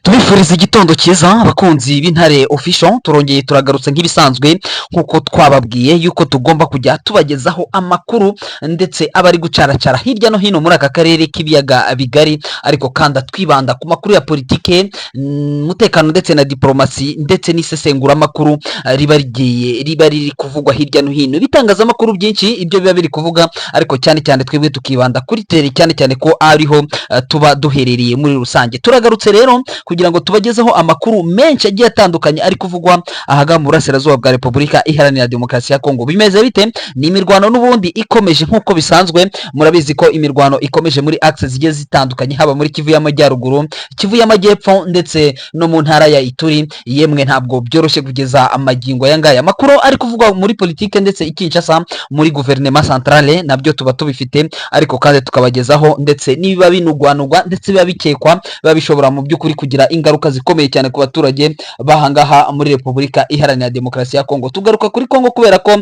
Tubifuriza igitondo cyiza, abakunzi b'Intare Official. Turongeye turagarutse nk'ibisanzwe, nk'uko twababwiye yuko tugomba kujya tubagezaho amakuru ndetse aba ari gucaracara hirya no hino muri aka karere k'ibiyaga bigari, ariko kandi twibanda ku makuru ya politike, umutekano ndetse na diporomasi, ndetse n'isesenguramakuru riba rigiye riba riri kuvugwa hirya no hino. Ibitangazamakuru byinshi ibyo biba biri kuvuga, ariko cyane cyane twebwe tukibanda kuri terrain, cyane cyane ko ariho tuba duherereye muri rusange. Turagarutse rero kugira ngo tubagezeho amakuru menshi agiye atandukanye ari kuvugwa ahaga mu burasirazuba bwa Repubulika Iharanira Demokarasi ya Kongo. Bimeze bite? Ni imirwano n'ubundi ikomeje nk'uko bisanzwe. Murabizi ko imirwano ikomeje muri axe zigiye zitandukanye, haba muri Kivu y'Amajyaruguru, Kivu y'Amajyepfo ndetse no mu ntara ya Ituri. Yemwe, ntabwo byoroshye kugeza amagingo aya ngaya. Amakuru ari kuvugwa muri politike ndetse i Kinshasa muri guverinema centrale nabyo tuba tubifite, ariko kandi tukabagezaho ndetse n'ibiba binugwanugwa ndetse biba bikekwa, biba bishobora mu by'ukuri kugira ingaruka zikomeye cyane ku baturage bahangaha muri Repubulika Iharanira Demokarasi ya Kongo. Tugaruka kuri Kongo kubera ko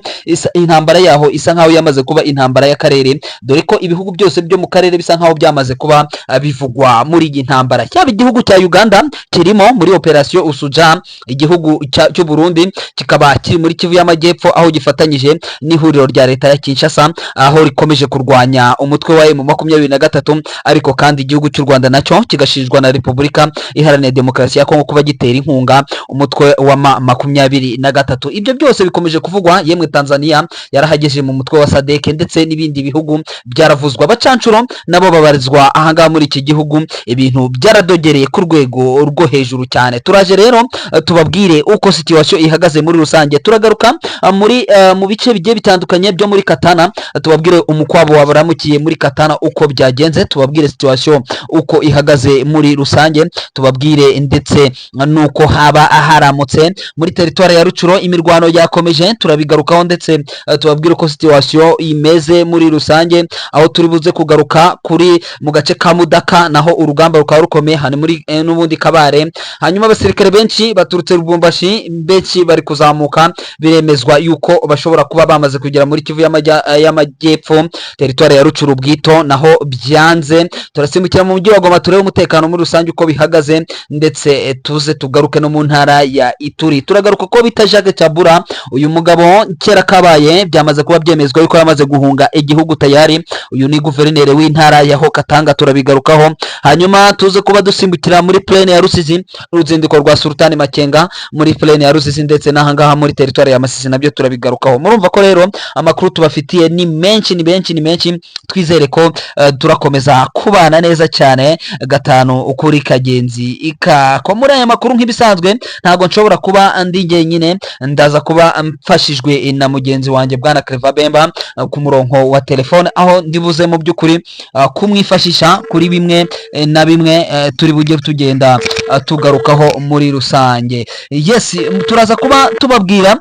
intambara yaho isa nkaho yamaze kuba intambara y'akarere, dore ko ibihugu byose byo mu karere bisa nkaho byamaze kuba bivugwa muri iyi ntambara. Cyaba igihugu cya Uganda kirimo muri operasiyo Usuja, igihugu cy'u Burundi kikaba kiri muri Kivu y'Amajyepfo, aho gifatanyije n'ihuriro rya leta ya Kinshasa, aho rikomeje kurwanya umutwe wa M23. Ariko kandi igihugu cy'u Rwanda nacyo kigashinjwa na Repubulika Iharanira Demokarasi ya Kongo kuba gitera inkunga umutwe wa M23. Ibyo byose bikomeje kuvugwa. Yemwe, Tanzania yarahageje mu mutwe wa SADC, ndetse n'ibindi bihugu byaravuzwa. Abacancuro nabo babarizwa ahangaha muri iki gihugu. Ibintu byaradogereye ku rwego rwo hejuru cyane. Turaje rero tubabwire uko situation ihagaze muri rusange. Turagaruka muri mu bice bigiye bitandukanye byo muri Katana, tubabwire umukwabo wabaramukiye muri Katana uko byagenze, tubabwire situation uko ihagaze muri rusange, tubabwire ndetse nuko haba haramutse muri teritwari ya Rutshuru. Imirwano yakomeje, turabigarukaho, ndetse tubabwire uko situation imeze muri rusange, aho turi buze kugaruka kuri mu gace ka Mudaka, naho urugamba rukaba rukomeye hano muri n'ubundi Kabare. Hanyuma abasirikare benshi baturutse Lubumbashi, benshi bari kuzamuka, biremezwa yuko bashobora kuba bamaze kugera muri Kivu y'Amajyepfo, teritwari ya Rutshuru Bwito naho byanze. Turasimbukira mu mujyi wa Goma, turebe umutekano muri rusange uko bihagaze, ndetse tuze tugaruke no mu ntara ya Ituri. Turagaruka ko bita Jacques Kyabula, uyu mugabo kera kabaye byamaze kuba byemezwa yuko yamaze guhunga igihugu tayari. Uyu ni guverineri w'intara ya Haut-Katanga, turabigarukaho. Hanyuma tuze kuba dusimbukira muri plaine ya Rusizi, uruzinduko rwa Sultani Makenga muri plaine ya Rusizi ndetse n'ahangaha muri teritwari ya Masisi, nabyo turabigarukaho. Murumva ko rero amakuru tubafitiye ni menshi, ni menshi, ni menshi. Twizere ko turakomeza kubana neza cyane gatanu ukuri kagenzi ikako. Muri aya makuru, nk'ibisanzwe, ntabwo nshobora kuba ndi njyenyine. Ndaza kuba mfashijwe na mugenzi wanjye bwana Clever Bemba ku murongo wa telefone, aho ndibuze mu by'ukuri kumwifashisha kuri bimwe na bimwe turi bujye tugenda tugarukaho muri rusange. Yes, turaza kuba tubabwira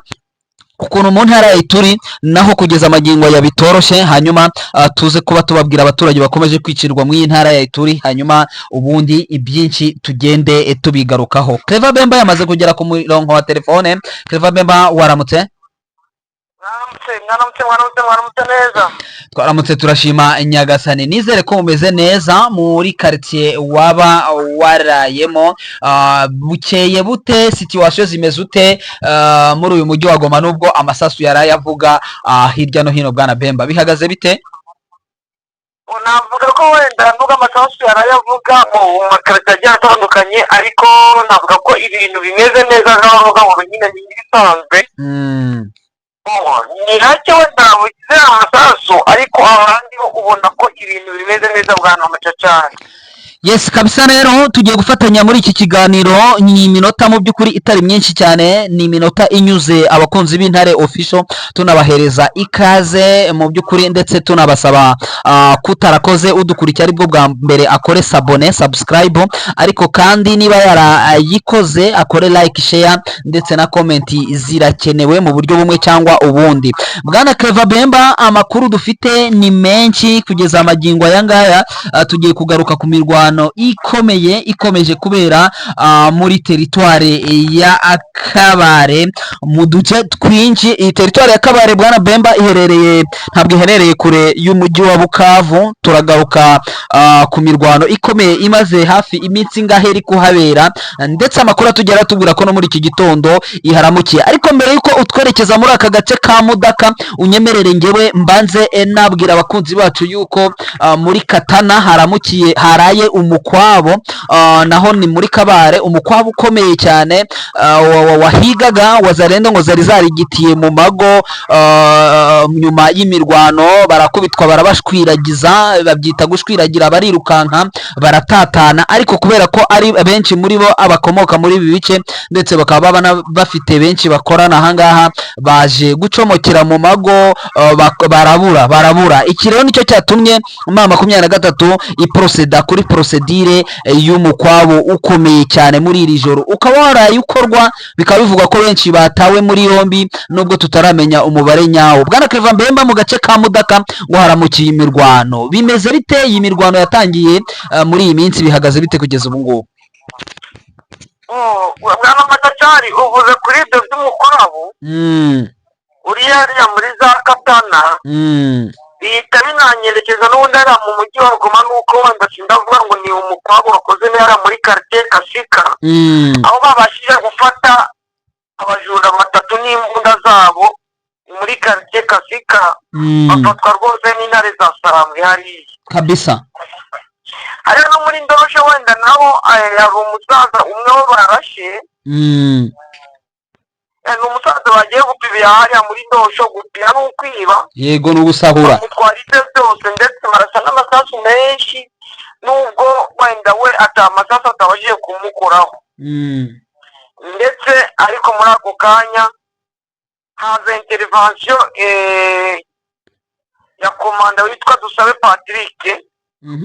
ukuntu mu ntara ya Ituri naho kugeza amagingo ya bitoroshye. Hanyuma tuze kuba tubabwira abaturage bakomeje kwicirwa mu iyi ntara ya Ituri, hanyuma ubundi ibyinshi tugende tubigarukaho. Clever Bemba yamaze kugera ku murongo wa telefone. Clever Bemba, waramutse? Mwaramutse, mwaramutse, mwaramutse, mwaramutse neza. Twaramutse, turashima Nyagasani. Nizere ko mumeze neza muri quartier waba warayemo. Bukeye bute? Situation zimeze ute muri uyu mujyi wa Goma, nubwo amasasu yaraye avuga hirya no hino? Bwana Bemba, bihagaze bite? Navuga ko wenda nubwo amasasu yarayavuga mu makaritsiye agiye atandukanye, ariko navuga ko ibintu bimeze neza, nk'abavuga ngo nyine ni ibisanzwe. Ni hake wenda bugize amasasu, ariko ahandi ho ubona ko ibintu bimeze neza, bwana Macacari. Yes, kabisa. Rero tugiye gufatanya muri iki kiganiro. Ni iminota mu by'ukuri itari myinshi cyane, ni iminota inyuze abakunzi b'Intare Official. Tunabahereza ikaze mu by'ukuri, ndetse tunabasaba kutarakoze, udukurikiye aribwo bwa mbere, akore s'abonner, subscribe. Ariko kandi niba yarayikoze, akore like, share ndetse na comment, zirakenewe mu buryo bumwe cyangwa ubundi. Bwana Clever Bemba, amakuru dufite ni menshi kugeza amagingo aya ngaya. Tugiye kugaruka ku mirwano Imirwano ikomeye ikomeje kubera muri teritware ya Kabare mu duce twinshi. Iyi teritware ya Kabare, bwana Bemba, iherereye, ntabwo iherereye kure y'umujyi wa Bukavu. Turagaruka ku mirwano ikomeye imaze hafi iminsi ingahe iri kuhabera, ndetse amakuru atugera atubwira ko no muri iki gitondo iharamukiye. Ariko mbere y'uko utwerekeza muri aka gace ka Mudaka, unyemerere ngewe mbanze nabwira abakunzi bacu yuko muri Katana haramukiye, haraye umukwabo, naho ni muri Kabare, umukwabo ukomeye cyane wahigaga wazalendo ngo zari zarigitiye mu mago nyuma y'imirwano barakubitwa, barabashwiragiza, babyita gushwiragira, barirukanka baratatana. Ariko kubera ko ari benshi muri bo abakomoka muri ibi bice, ndetse bakaba baba bafite benshi bakorana ahangaha, baje gucomokera mu mago, barabura barabura. Iki rero nicyo cyatumye M23 iproceda kuri procédure y'umukwabo ukomeye cyane muri iri joro, ukaba waraye ukorwa. Bikaba bivugwa ko benshi batawe muri yombi, nubwo tutaramenya umubare nyawo. Bwana Clever Mbemba, mu gace ka Mudaka ngo haramukiye imirwano, bimeze bite? Iyi mirwano yatangiye muri iyi minsi, bihagaze bite kugeza ubu ngubu? Oh, bwana Matacari, uvuze kuri ibyo by'umukwabu uri hariya muri za Katana, bihita binanyerekeza n'ubundi hariya mu mujyi wa Goma, nuko wenda sindavuga ngo ni umukwabu wakoze hariya muri quartier Kasika, aho babashije gufata abajura batatu n'imbunda zabo muri quartier Kasika, bafatwa rwose n'intare za Sarambwe hariya. Hariya no muri Ndoroshe wenda naho hari umusaza umwe wo barashe. Ni umusaza bagiye gupibira hariya muri Ndosho. Gupira ni ukwiba. Yego, ni ugusahura. Bamutwara ibyo byose, ndetse barasa n'amasasu menshi, nubwo wenda we ata amasasu atabashije kumukoraho. Ndetse ariko muri ako kanya haza intervention ya komanda witwa Dusabe Patrick,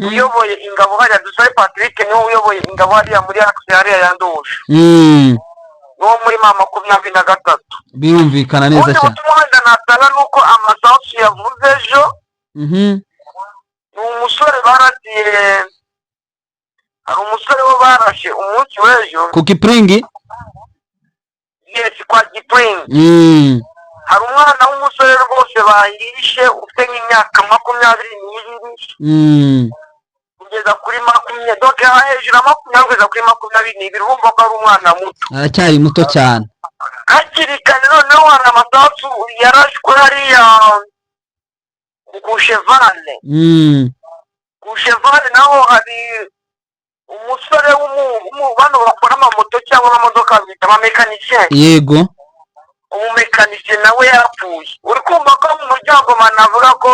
uyoboye ingabo hariya. Dusabe Patrick niwe uyoboye ingabo hariya muri axe hariya ya Ndosho, n'uwo muri M23. Birumvikana neza Ubundi cyane. butumwa wenda natanga ni uko amasasu yavuze ejo, ni umusore barasiye, hari umusore wo barashe umunsi w'ejo. Ku Kipuringi? Yes, kwa Gipuringi. Hari umwana w'umusore rwose bahishe, ufite nk'imyaka 22 kugeza kuri 20, donc hejuru ya 20 kugeza kuri 22. Urumva ko ari umwana muto. Aracyari muto cyane. Hakiri kare noneho hari amasasu yarashwe hariya ku Chevale. Ku Chevale naho hari umusore bano bakora amamoto cyangwa amamodoka bita abamekanisiye. Umumekanisiye nawe yarapfuye. Uri kumva ko mu muryango banavuga ko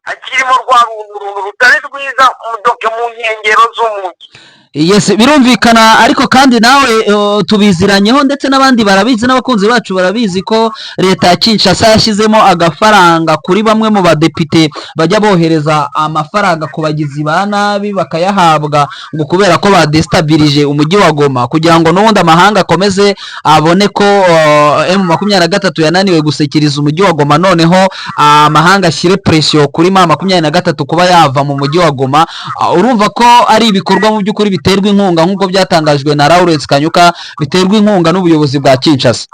hakirimo rwa runtu runtu rutari rwiza donc mu nkengero z'umujyi. Yes, birumvikana. Ariko kandi nawe tubiziranyeho, ndetse n'abandi barabizi, n'abakunzi bacu barabizi ko leta ya Kinshasa yashyizemo agafaranga kuri bamwe mu badepite bajya bohereza amafaranga ku bagizi ba nabi, bakayahabwa ngo kubera ko badestabilije umujyi wa Goma, kugira ngo n'ubundi amahanga akomeze abone ko M23 yananiwe gusekiriza umujyi wa Goma, noneho amahanga ashyire pression kuri M23 kuba yava mu mujyi wa Goma. Urumva ko ari ibikorwa mu by'ukuri biterwa inkunga, nk'uko byatangajwe na Lawrence Kanyuka, biterwa inkunga n'ubuyobozi bwa Kinshasa.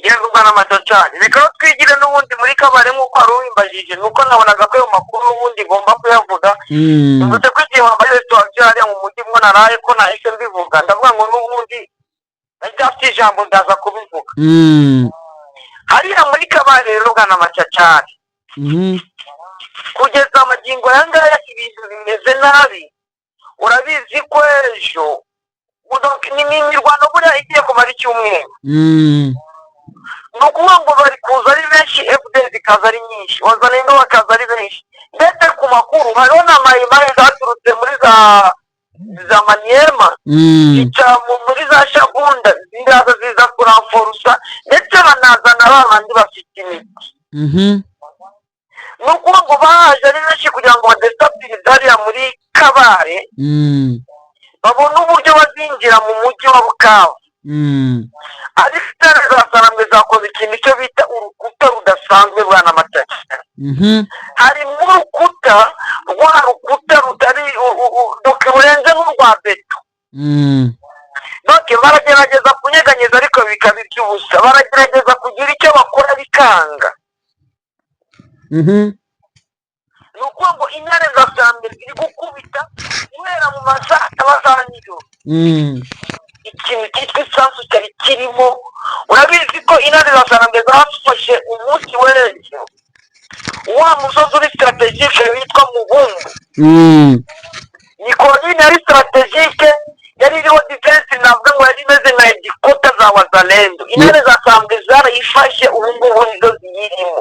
Yego bwana Matacari, reka twigire n'ubundi muri Kabare nk'uko wari ubimbajije, nuko nabonaga ko ayo makuru n'ubundi ngomba kuyavuga. Bivuze ko igihe wambaye situation hariya mu mujyi mwo naraye ko nahise mbivuga, ndavuga ngo n'ubundi ndacyafite ijambo, ndaza kubivuga. Hariya muri Kabare rero, bwana Macacari, kugeza amagingo aya ngaya ibintu bimeze nabi. Urabizi ko ejo ni imirwano buriya igiye kumara icyumweru. Ni ukuvuga ngo bari kuza ari benshi, FDL zikaza ari nyinshi, wazalendo bakaza ari benshi, ndetse ku makuru hariho na mayimayi zaturutse muri za Maniema, zica muri za Shabunda, ziraza ziza kuramforusa, ndetse banazana ba bandi bafite imiti. Ni ukuvuga ngo baje ari benshi kugira ngo badestabilize hariya muri Kabare, babone uburyo bazinjira mu mujyi wa Bukavu. Ariko intare za Sarambwe zakoze ikintu cyo bita urukuta rudasanzwe, bwana Matata. Harimo urukuta, rwa rukuta rutari donc rurenze n'urwa beto. Donc baragerageza kunyeganyeza, ariko bikaba iby'ubusa. Baragerageza kugira icyo bakora, bikanga. Ni ukuvuga ngo Intare za Sarambwe ziri gukubita guhera mu masaa 7 za nijoro. Ikintu cyitwa isasu cyari kirimo. Urabizi ko Intare za Sarambwe zafashe umunsi w'ejo wa musozi uri stratégique witwa Mubumbu. Ni colline yari stratégique, yari iriho défense, navuga ngo yari imeze nka headquarter za Wazalendo. Intare za Sarambwe zarayifashe, ubu ngubu nizo ziyirimo.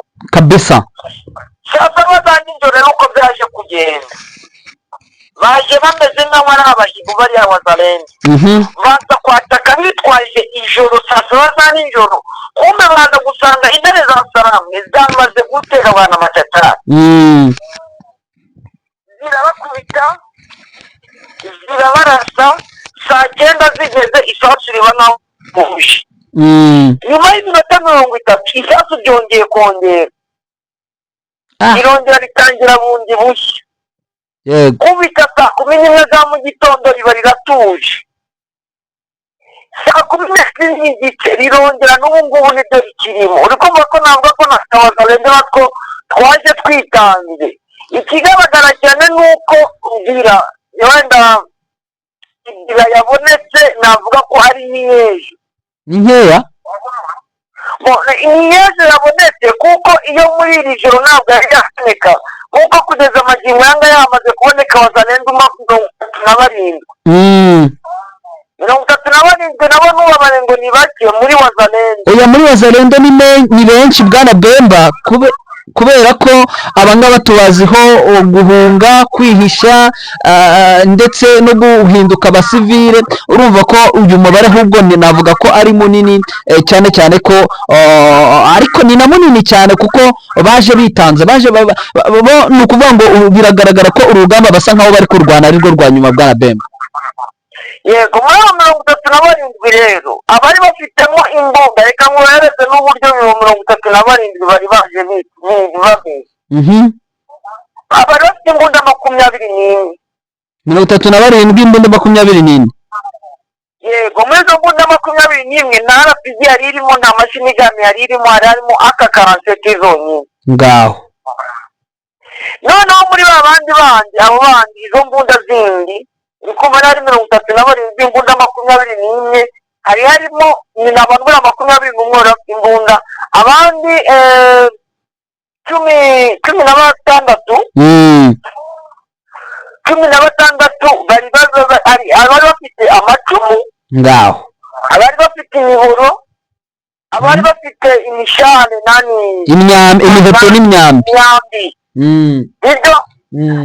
Saa 7 za nijoro rero, uko byaje kugenda, baje bameze nk'aho ari abahigo bariya Wazalendo. Baza kwataka bitwaje ijoro, saa 7 za nijoro. Kumbe baza gusanga Intare za Sarambwe zamaze gutera abantu amatatari. Zirabakubita, zirabarasa. Saa 9 zigeze, isasu riba nkaho buje. Nyuma y'iminota 30, isasu ryongeye kongera. Rirongera ritangira bundi bushya. Kubita saa 11 za mu gitondo, riba riratuje. Saa 12:30 rirongera, n'ubu ngubu nibyo rikirimo. Uri kumva ko navuga ko na Wazalendo natwo twaje twitanze. Ikigaragara cyane ni uko ngira wenda inzira yabonetse, navuga ko ari nk'iyejo. Ni nkeya. Ni iyejo yabonetse, kuko iyo muri iri joro ntabwo yari yaboneka, kuko kugeza amagingo aya ngaya hamaze kuboneka Wazalendo 37. 37 nabo ntubabare ngo ni bake muri Wazalendo. Oya, muri Wazalendo ni benshi, bwana Bemba, kubera ko abangaba tubaziho guhunga, kwihisha, ndetse no guhinduka abasivile. Urumva ko uyu mubare ahubwo navuga ko ari munini, cyane cyane ko ariko ni na munini cyane kuko baje bitanze, baje bo ni ukuvuga ngo ubu biragaragara ko urugamba basa nkaho bari kurwana ari rwo rwa nyuma, bwana Bemba. Yego, muri abo 37 rero, abari bafitemo imbunda, reka nkohereze n'uburyo 37 bari baje bameze. Abari bafite imbunda 21. 37, imbunda 24. Yego, muri izo mbunda 21, nta RPG yari irimo, nta machine gun yari irimo, hari harimo AK 47 zonyine. Ngaho. Noneho muri ba bandi, abo bandi, izo mbunda zindi, uri kumva ari 37, imbunda 21, hari harimo ni abantu buriya 21 bari bafite imbunda, abandi 16. 16 bari abari bafite amacumu, Ngaho. abari bafite imihoro, abari bafite imishane nani. Imyambi, imiheto n'imyambi. Imyambi. Ibyo.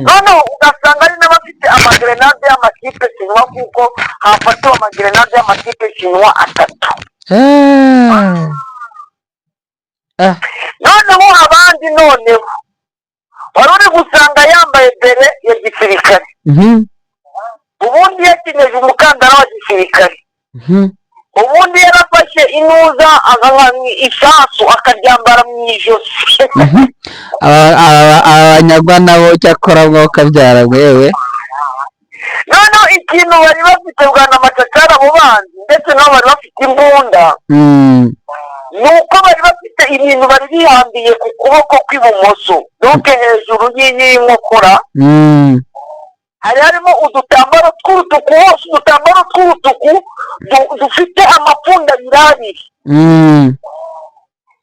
Noneho ugasanga hari n'abafite amagrenade y'amakipe chinois, kuko hafatiwe amagrenade y'amakipe chinois atatu. Noneho abandi, noneho wari uri gusanga yambaye béret ya gisirikare, ubundi yakenyeje umukandara wa gisirikare, ubundi yarafashe inuza isasu akaryambara mu ijosi. Abanyagwa nabo cyakora mwuka wewe. Noneho ikintu bari bafite, bwana Macacari, abo bandi ndetse nabo bari bafite imbunda, ni uko bari bafite ibintu bari bihambiye ku kuboko kw'ibumoso, donc hejuru y'inkokora. Hari harimo udutambaro tw'urutuku hose, udutambaro tw'urutuku dufite amapfundo abiri abiri.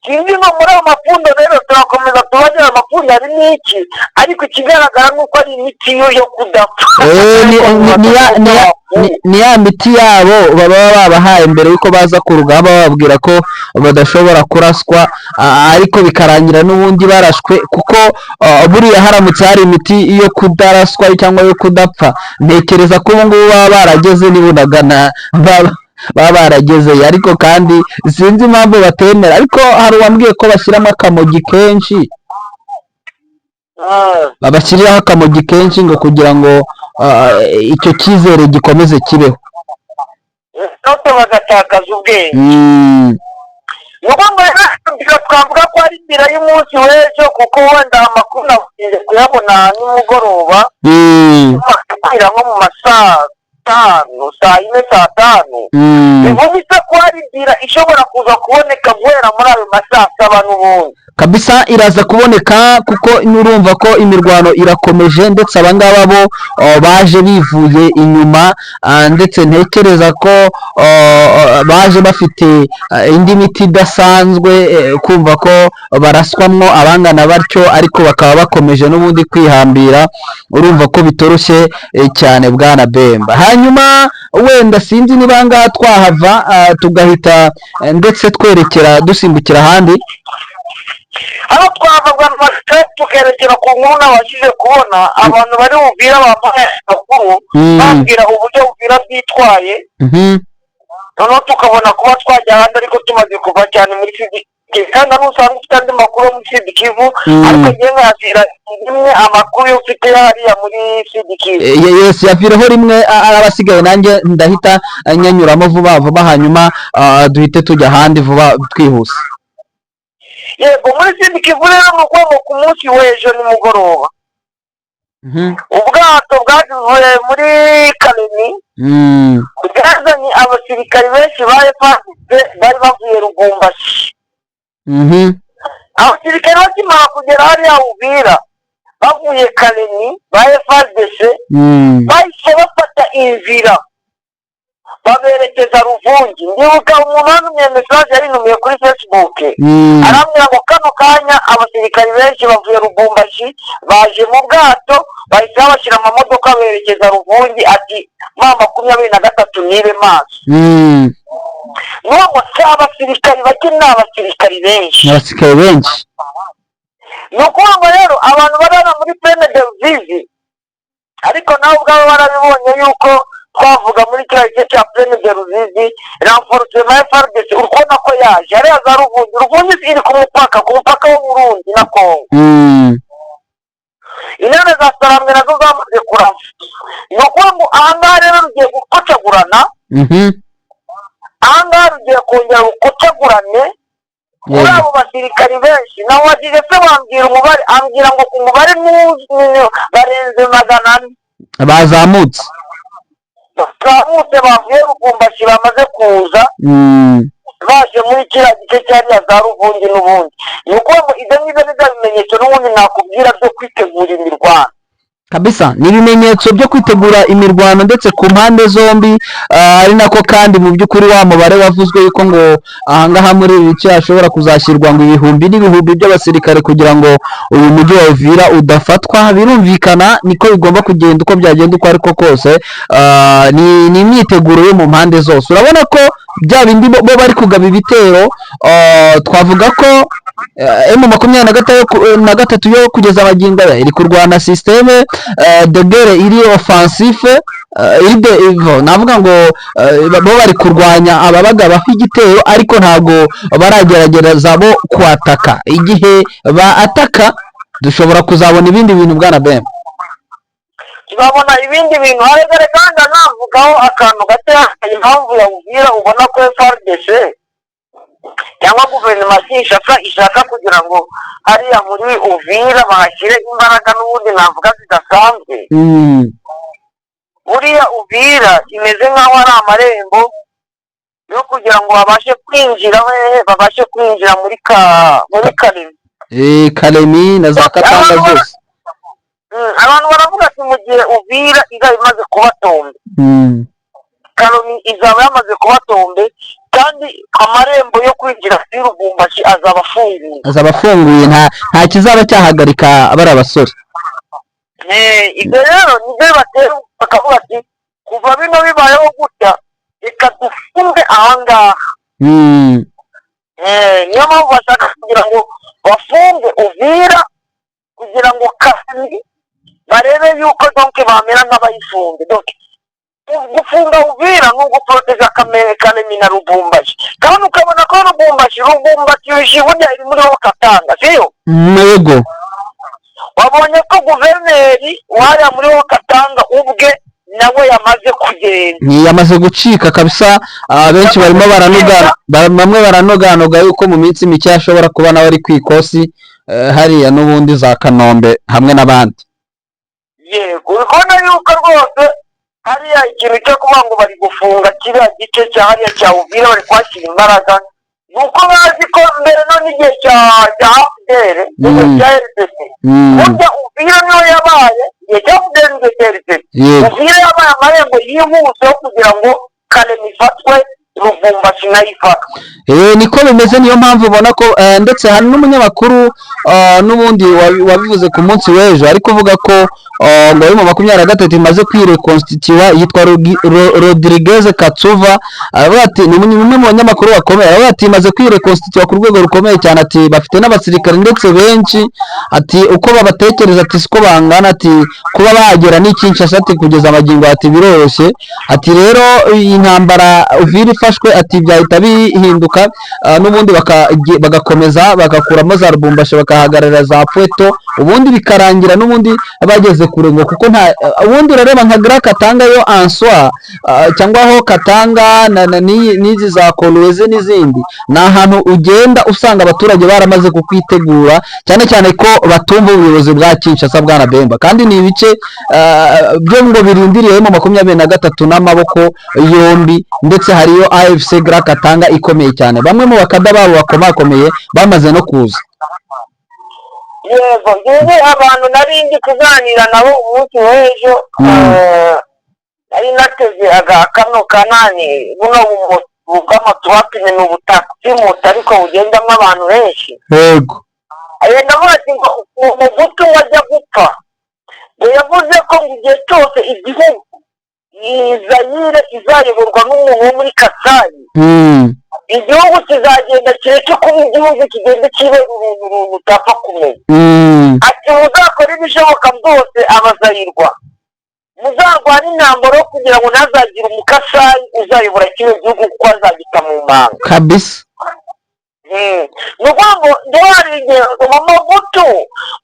Sinzi ngo muri ayo mapfundo rero, turakomeza tubagira amapfundo harimo iki, ariko ikigaragara ni uko ari imiti yo kudapfa. Ni ya miti yabo baba babahaye mbere yuko baza ku rugamba, bababwira ko badashobora kuraswa, ariko bikarangira n'ubundi barashwe, kuko buriya haramutse hari imiti yo kudaraswa cyangwa yo kudapfa, ntekereza ko ubu ngubu baba barageze n'ibunagana, baba baragezeyo. Ariko kandi sinzi impamvu batemera, ariko hari uwambwiye ko bashyiramo akamogi kenshi. Babashyiriraho akamogi kenshi ngo kugira ngo icyo cyizere gikomeze kibeho. Note bagatakaza ubwenge. Ni ukuvuga ngo rero twavuga ko ari bilan y'umunsi w'ejo, kuko wenda amakuru nabugiye kuyabona nimugoroba, kwira nko mu ma saa 5, saa 4, saa 5. Bivuze ko hari bilan ishobora kuza kuboneka guhera muri ayo ma saa 7 n'ubundi. Kabisa, iraza kuboneka, kuko nurumva ko imirwano irakomeje, ndetse abangaba bo baje bivuye inyuma, ndetse ntekereza ko baje bafite indi miti idasanzwe, kumva ko baraswamwo abangana batyo, ariko bakaba bakomeje n'ubundi kwihambira. Urumva ko bitoroshye cyane, bwana Bemba. Hanyuma wenda sinzi niba ngaha twahava tugahita ndetse twerekera dusimbukira ahandi. Hano twava bwa tukerekera ku nkuru nabashije kubona, abantu bari Bubwira bampaye amakuru, bambwira uburyo Bubwira bwitwaye. Noneho tukabona kuba twajya ahandi, ariko tumaze kuva cyane muri Sud, kandi nusanga ufite andi makuru yo muri Sud Kivu, ariko ngewe nkayashyira rimwe amakuru yo mfite hariya muri Sud Kivu. Yes, yavireho rimwe, arabasigaye, nanjye ndahita nyanyuramo vuba vuba, hanyuma duhite tujya ahandi vuba twihuse. Yego, muri Sud Kivu rero ni ukuvuga ngo ku munsi w'ejo nimugoroba, ubwato bwavuye muri Kalemi bwazanye abasirikari benshi ba FARDC bari bavuye Lubumbashi. Abasirikari bakimara kugera hariya Uvira bavuye Kalemi ba FARDC, bahise bafata inzira baberekeza Ruvungi. Ndibuka umuntu wantumye message, yarintumiye kuri Facebook, arambwira ngo kano kanya abasirikari benshi bavuye Lubumbashi baje mu bwato, bahise babashyira amamodoka berekeza Ruvungi, ati M23 nibe maso. N'ubu si abasirikari bake, ni abasirikari benshi. Ni abasirikare benshi. Ni ukuvuga ngo rero abantu bari hano muri Plaine de Ruzizi, ariko nawe ubwabo barabibonye yuko twavuga muri kiriya gice cya Plaine de Ruzizi, renforcement ya FARDC uri kubona ko yaje hariya za Ruvungi. Ruvungi iri ku mupaka w'Uburundi na Kongo. Intare za Sarambwe nazo zamaze kurasa. Ni ukuvuga ngo ahangaha rero rugiye gukocagurana. Ahangaha rugiye kongera gukocagurane kuri abo basirikari benshi. Nawe wagize se wambwira umubare, ambwira ngo ku mubare barenze 400. Bazamutse. Bazamutse bavuye Lubumbashi, bamaze kuza, baje muri kiriya gice cyariya za Ruvungi. N'ubundi ni ukuvuga ngo ibyo ngibyo ni bya bimenyetso n'ubundi nakubwira byo kwitegura imirwano. Kabisa, ni ibimenyetso byo kwitegura imirwano ndetse ku mpande zombi, ari nako kandi mu by'ukuri wa mubare wavuzwe yuko ngo ahangaha muri ibi bice hashobora kuzashyirwa ngo ibihumbi n'ibihumbi by'abasirikare kugira ngo uyu mujyi wa Uvira udafatwa. Birumvikana niko bigomba kugenda, uko byagenda uko ariko kose. Ni imyiteguro yo mu mpande zose. Urabona ko bya bindi bo bari kugaba ibitero, twavuga ko M23 yo kugeza magingo aya iri kurwana système de guerre iri offensive, iri navuga ngo bo bari kurwanya ababagabaho igitero, ariko ntabwo baragerageza bo kwataka. Igihe ba ataka dushobora kuzabona ibindi bintu, bwana Bemba. Tuzabona ibindi bintu haregare. Kandi anavugaho akantu gato, impamvu yawubwira, ubona ko FARDC cyangwa guverinoma ya Kinshasa ishaka kugira ngo hariya muri Uvira bahashyire imbaraga n'ubundi navuga zidasanzwe. Buriya Uvira imeze nk'aho ari amarembo yo kugira ngo babashe kwinjira hehe? Babashe kwinjira muri Kalemi. Kalemi na za Katanga zose. Abantu baravuga ati mu gihe Uvira izaba imaze kuba tombé, Kalemi izaba yamaze kuba tombé, kandi amarembo yo kwinjira kuri Lubumbashi azaba afunguye. Azaba afunguye, nta kizaba cyahagarika bariya basore. Ibyo rero nibyo bibatera bakavuga ati kuva bino bibayeho gutya, reka dufunge ahangaha. Niyo mpamvu bashaka kugira ngo bafunge Uvira, kugira ngo kandi barebe yuko donc bamera nk'abayifunge. Donc gufunga Uvira ni uguporoteja Kalemi na Lubumbashi, kandi ukabona ko Lubumbashi burya iri muri Katanga, siyo? Yego. Wabonye ko guverineri wariya muri Katanga ubwe Nawe yamaze kugenda. Yamaze gucika kabisa. Benshi barimo baranoga, bamwe baranoganoga yuko mu minsi mike ashobora kuba nawe ari ku ikosi, hariya n'ubundi za Kanombe hamwe n'abandi. Yego, uri kubona yuko rwose hariya ikintu cyo kuvuga ngo bari gufunga kiriya gice cya hariya cya Uvira, bari kuhashyira imbaraga, ni uko bazi ko mbere no n'igihe cya AFDL, n'igihe cya RCC, burya Uvira niyo yabaye igihe cya AFDL n'igihe cya RCC, Uvira yabaye amarembo yihuse yo kugira ngo Kalemi ifatwe, Lubumbashi nayo ifatwe. Niko bimeze. Niyo mpamvu ubona ko ndetse hari n'umunyamakuru n'ubundi wabivuze ku munsi w'ejo, ari kuvuga ko ngo ari mu 23 imaze kwireconstitua, yitwa Rodriguez Katsuva. Aravuga ati ni umwe mu banyamakuru bakomeye, aravuga ati imaze kwireconstitua ku rwego rukomeye cyane, ati bafite n'abasirikare ndetse benshi, ati uko babatekereza, ati siko bangana, ati kuba bagera n'i Kinshasa, ati kugeza amagingo, ati biroroshye. Ati rero iyi ntambara Uvira ifashwe, ati byahita bihinduka, n'ubundi bagakomeza bagakuramo za Lubumbashi, bakahagarara za Pweto, ubundi bikarangira n'ubundi bageze kure, ngo kuko nta ubundi urareba nka Grand Katanga yo answa, cyangwa aho Katanga n'izi za Kolwezi n'izindi, ni ahantu ugenda usanga abaturage baramaze kukwitegura, cyane cyane ko batumva ubuyobozi bwa Kinshasa, bwana Bemba, kandi ni ibice byo ngo birindiriye mu 23 n'amaboko yombi. Ndetse hariyo AFC Grand Katanga ikomeye cyane, bamwe mu bakada babo bakomakomeye bamaze no kuza. Yego, ngewe abantu nari ndi kuganira nabo umunsi w'ejo, nari nateze kano kanani buno bw'amatwapine, ni ubutaxi moto ariko bugendamo abantu benshi. Agenda avuga ati ngo Mobutu ngo ajya gupfa, ngo yavuze ko ngo igihe cyose igihugu Zayire izayoborwa n'umuntu wo muri Kasayi, igihugu kizagenda kireke kuba igihugu, kigenda kibe uruntu runtu utapfa kumenya. Ati muzakore ibishoboka byose, abazayirwa muzarwane intambara yo kugira ngo ntazagire Umukasayi uzayobora kino gihugu, kuko azagita mu manga. Ni ukuvuga ngo ndabona igihe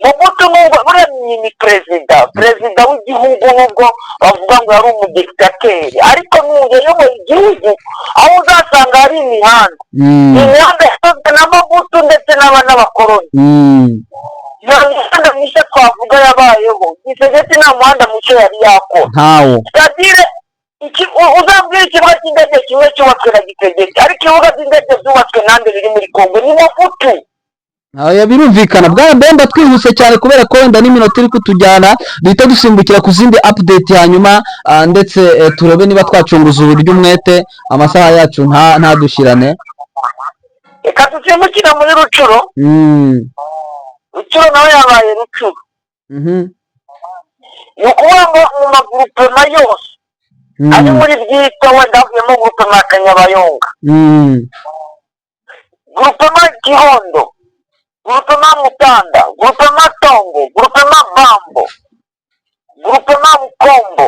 Mobutu nubwo buriya ni perezida w'igihugu, nubwo bavuga ngo yari umudictateur, ariko nubwo yayoboye igihugu, aho uzasanga hari imihanda, imihanda yakozwe na Mobutu ndetse n'abakoroni. Nta mihanda mishya twavuga yabayeho. Tshisekedi nta muhanda mushya yari yakora. Ntawo. C'est-à-dire uzambwira ikibuga cy'indege kimwe cyubatswe na Tshisekedi, ariko ibibuga by'indege byubatswe nande biri muri Kongo? Ni Mobutu. Oya, birumvikana. Bwana Bemba, twihuse cyane kubera ko wenda n'iminota iri kutujyana, duhita dusimbukira ku zindi update, hanyuma ndetse turebe niba twacunguza uburyo umwete, amasaha yacu ntadushyirane. Reka dusimbukire muri Rutshuru. Rutshuru nawe yabaye Rutshuru. Ni ukuvuga ngo mu magroupement yose ari muri Bwito, wenda havuyemo groupement ya Kanyabayonga, groupement Gihondo, groupement Mutanda, groupement Tongo, groupement Bambo, groupement Bukombo,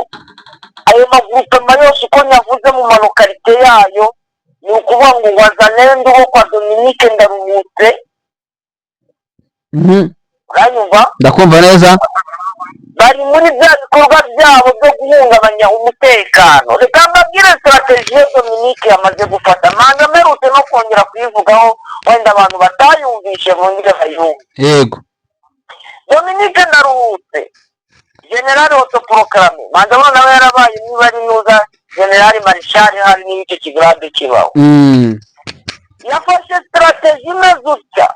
ayo magroupement yose uko nyavuze mu malocalités yayo, ni ukuvuga ngo Wazalendo wo kwa Dominique Ndaruhutse, uranyumva? Ndakumva neza. Bari muri bya bikorwa byabo byo guhungabanya umutekano. Reka mbabwire stratégie yo Dominique yamaze gufata, manda mperutse no kongera kuyivugaho, wenda abantu batayumvishe bongere bayumve. Dominique Ndaruhutse, général autoproclamé, manza abona nawe yarabaye niba ari nuza général maréchal, hari n'icyo kigrade kibaho. Yafashe stratégie imeze utya: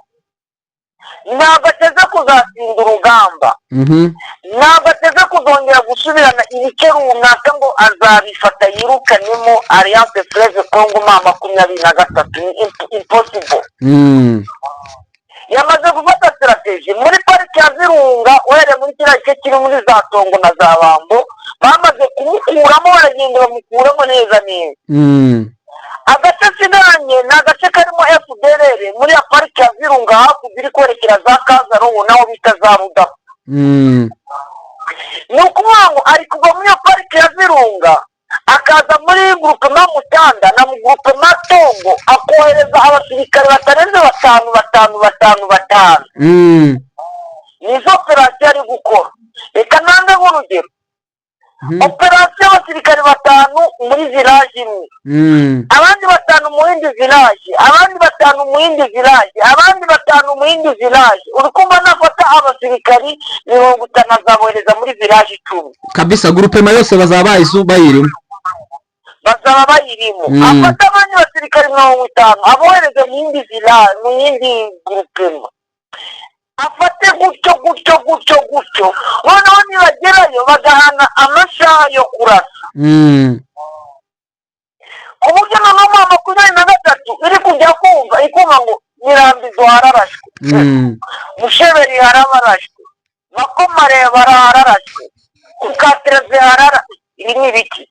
ntabwo ateze kuzatsinda urugamba, ntabwo ateze kuzongera gusubirana ibice runaka ngo azabifata yirukanemo Alliance Fleuve Congo M23, ni impossible. Yamaze gufata stratégie muri pariki ya Virunga, uhereye muri kiriya gice kiri muri za Tongo na za Bambo, bamaze kumukuramo, baragenda bamukuramo neza neza. Agace asigaranye ni agace karimo FDLR muri ya pariki ya Virunga, hakurya iri kwerekera za Kazarungu naho bita za Rudafu. Ni ukuvuga ngo ari kuva muri iyo pariki ya Virunga akaza muri groupement Mutanda na mu groupement Tongo, akohereza abasirikare batarenze batanu batanu batanu batanu. Nizo opération ari gukora. Reka nange nk'urugero. Operasiyo y'abasirikare batanu muri village imwe, abandi batanu mu yindi village, abandi batanu mu yindi village, abandi batanu mu yindi village. Uri kumva nafata abasirikari 50 azabohereza muri village 10. Kabisa, groupement yose bazaba bayirimo. Bazaba bayirimo. Afata abandi basirikari 50 abohereze mu yindi village, mu yindi groupement, afate gutyo gutyo gutyo gutyo. Noneho nibagerayo bagahana amasaha yo kurasa, ku buryo noneho M23 iri kujya kumva ikumva ngo Nyirambizo hararashwe, Musheberi harabarashwe, Makomare hararashwe, ku Katereve harara, ibi ni ibiki?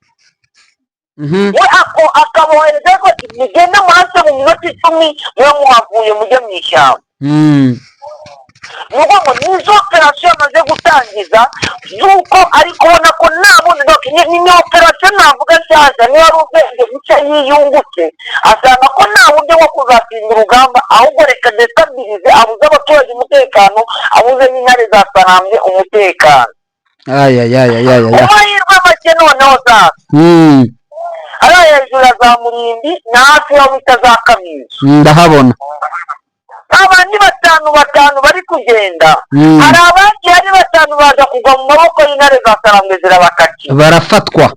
We ako akabohereza ariko ati: "Mugende murase mu minota 10 mube muhavuye, mujye mu ishyamba." Ni ukuvuga ngo nizo operasiyo yamaze gutangiza z'uko ari kubona ko nta bundi. Donc ni operasiyo navuga nshyashya. Niba ari ubwenge bushya yiyungutse, asanga ko nta buryo bwo kuzatsinda urugamba, ahubwo reka déstabiliser, abuze abaturage umutekano, abuze n'intare za Sarambwe umutekano. Ayayayayaya. Amahirwe make noneho zaza hariya hejuru ya za Murindi na hafi y'aho bita za Kamizo. Ndahabona. Abandi batanu batanu bari kugenda, hari abagiye ari batanu baza kugwa mu maboko y'intare za Sarambwe, zirabakatira. Barafatwa.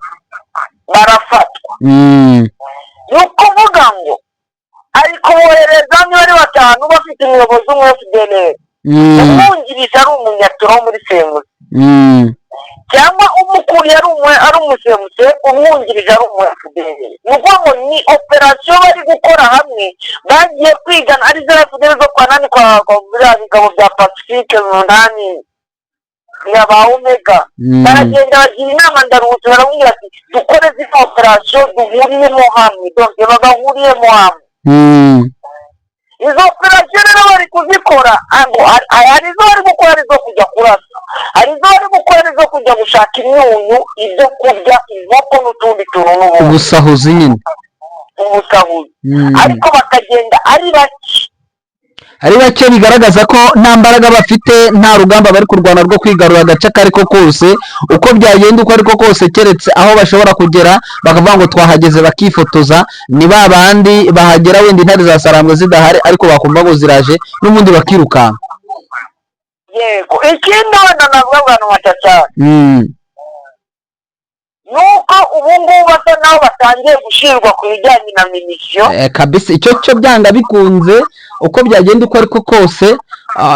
Barafatwa. Ni ukuvuga ngo ari kubohereza niba ari batanu bafite umuyobozi umwe FDLR, umwungirije ari umunyatura wo muri CMC, cyangwa umukuriye ari umu CMC, umwungirije ari umu FDLR. Ni ukuvuga ngo ni operasiyo bari gukora hamwe, bagiye kwigana ari za FDLR zo kwa nani, kwa biriya bigabo bya Pacifique munani ya ba Omega. Baragenda bagira inama Ndaruhutse, baramubwira ati: "Dukore zino operasiyo duhuriyemo hamwe." Donc bagahuriyemo hamwe. Izo operasiyo rero bari kuzikora ngo hari izo bari gukora ari izo kujya kurasa, hari izo bari gukora ari izo kujya gushaka imyunyu, ibyo kurya, inkoko n'utundi tuntu n'ubundi. Ubusahuzi nyine. Ubusahuzi. Ariko bakagenda ari bake. Ari bake, bigaragaza ko nta mbaraga bafite, nta rugamba bari kurwana rwo kwigarura agace ako ari ko kose, uko byagenda uko ariko kose, keretse aho bashobora kugera bakavuga ngo twahageze, bakifotoza. Ni ba bandi bahagera wenda intare za Sarambwe zidahari, ariko bakumva ngo ziraje n'ubundi bakirukanka. Yego, ikindi wenda navuga, bwana Macacari, ni uko ubu ngubu basa naho batangiye gushyirwa ku bijyanye na munitions. Kabisa, icyo cyo byanga bikunze, uko byagenda uko ariko kose,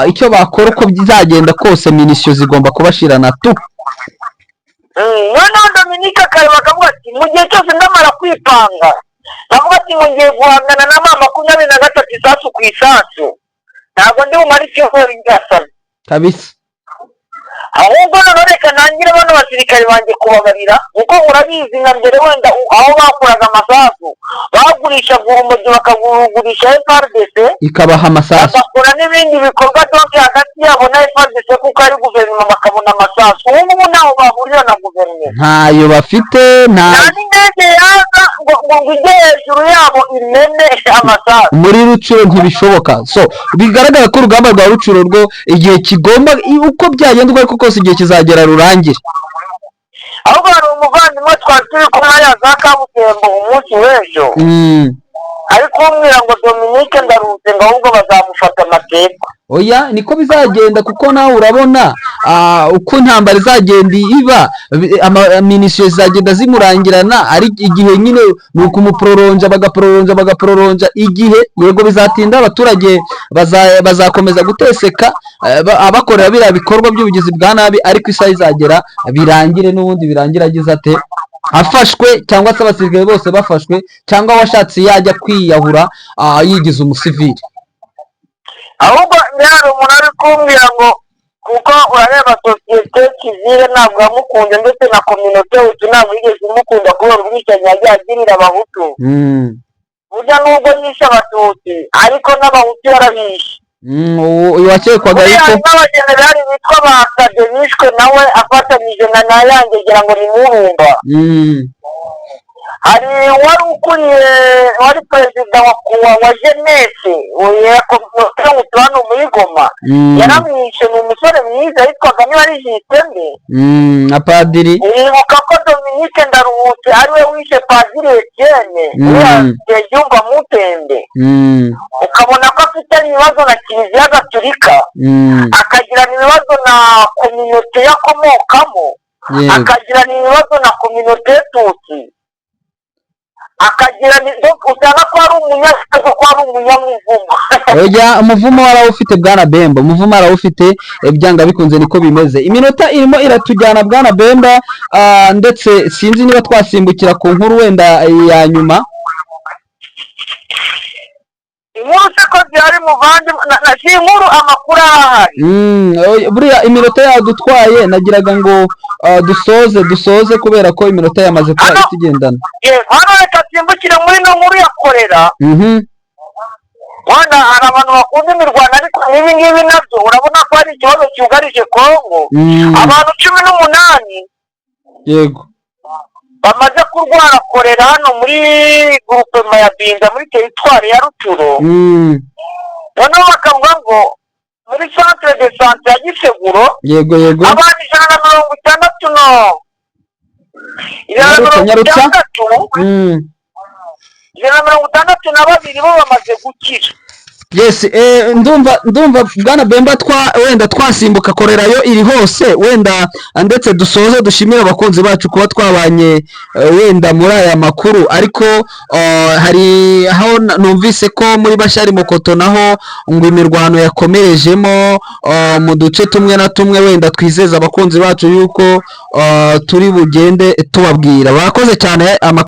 icyo bakora uko bizagenda kose, munitions zigomba kubashirana tu. Noneho Dominike akareba akavuga ati: "Mu gihe cyose ndamara kwipanga, ndavuga ati ngo ngiye guhangana na M23 isasu ku isasu, ntabwo ndi bumare icyumweru ngasana." Ahubwo noneho reka ntangire bano basirikare banjye kubabarira, kuko urabizi nka mbere wenda aho bakuraga amasasu bagurishaga urumogi, bakagurisha FARDC, ikabaha amasasu. Bagakora n'ibindi bikorwa, donc hagati yabo na FARDC, kuko ari guverinoma, bakabona amasasu. Ubu ngubu ntaho bahurira na guverinoma. Ntayo bafite, nta Nta n'indege yaza ngo ijye hejuru yabo imene amasasu. Muri Rutshuru ntibishoboka. So bigaragara ko urugamba rwa Rutshuru rwo igihe kigomba, uko byagenda uko ariko kose, igihe kizagera rurangire. Ahubwo hari umuvandimwe twari turi kumwe hariya za Kabutembo umunsi w'ejo, ari kumbwira ngo Dominique Ndaruhutse ngo ahubwo bazamufata amateka. Oya, niko bizagenda, kuko nawe urabona uko intambara izagenda iba, munitions zizagenda zimurangirana. Ari igihe nyine ni ukumuproronja, bagaproronja, bagaproronja igihe. Yego, bizatinda, abaturage bazakomeza guteseka, abakorera biriya bikorwa by'ubugizi bwa nabi, ariko isaha izagera birangire n'ubundi, birangire agize ate, afashwe, cyangwa se abasirikare bose bafashwe, cyangwa washatse yajya kwiyahura, yigize umusivili. Ahubwo hari umuntu ari kumbwira ngo kuko urareba société civile ntabwo yamukunze, ndetse na communauté hutu ntabwo yigeze imukunda kubera ubwicanyi yagiye agirira abahutu. Burya nubwo yishe abatutsi, ariko n'abahutu yarabishe. Uyu wakekwaga Buriya yuko hari n'abajenerali bitwa ba Kade bishwe nawe afatanyije na Nayangegera ngo ni Murumba. Hari wari ukuriye, wari perezida wa jeunesse ya hano muri Goma. Yaramwishe, ni umusore mwiza yitwaga niba ari Jiseme. Na padiri. Wibuka ko Dominique Ndaruhutse ariwe wishe Padiri Etienne, uriya Yumva Mutembe. Ukabona ko afite ibibazo na Kiliziya Gatulika, akagirana ibibazo na communauté yakomokamo, akagirana ibibazo na communauté Tutsi, akagirana, usanga ko ari umunyakibazo, ko ari umunyamuvumo. Oya, umuvumo warawufite, bwana Bemba, umuvumo arawufite, byanga bikunze niko bimeze. Iminota irimo iratujyana, bwana Bemba, ndetse sinzi niba twasimbukira ku nkuru wenda ya nyuma. Inkuru se ko zihari, muvandimwe? Si inkuru, amakuru arahari. Oya, buriya iminota yadutwaye, nagiraga ngo dusoze kubera ko iminota yamaze kuba itugendana. Yego, hano reka nsimbukire muri ino nkuru ya korera. Wenda hari abantu bakunda imirwano, ariko n'ibi ngibi nabyo urabona ko hari ikibazo cyugarije Kongo. Abantu 18 bamaze kurwara korera hano muri groupement ya Binza, muri teritwari ya Rutshuru. Noneho bakavuga ngo muri centre de santé ya Giseguro, yego yego abantu 160, no ijana na Nyarutsa, mirongo nyarutsa. itandatu, 162 bo bamaze gukira. Yes, ndumva bwana Bemba twa wenda twasimbuka korera yo iri hose wenda, ndetse dusoze dushimire abakunzi bacu kuba twabanye wenda muri aya makuru. Ariko hari aho numvise ko muri Bashari Mokoto naho ngo imirwano yakomerejemo mu duce tumwe na tumwe. Wenda twizeza abakunzi bacu yuko turi bugende tubabwira. Bakoze cyane amakuru.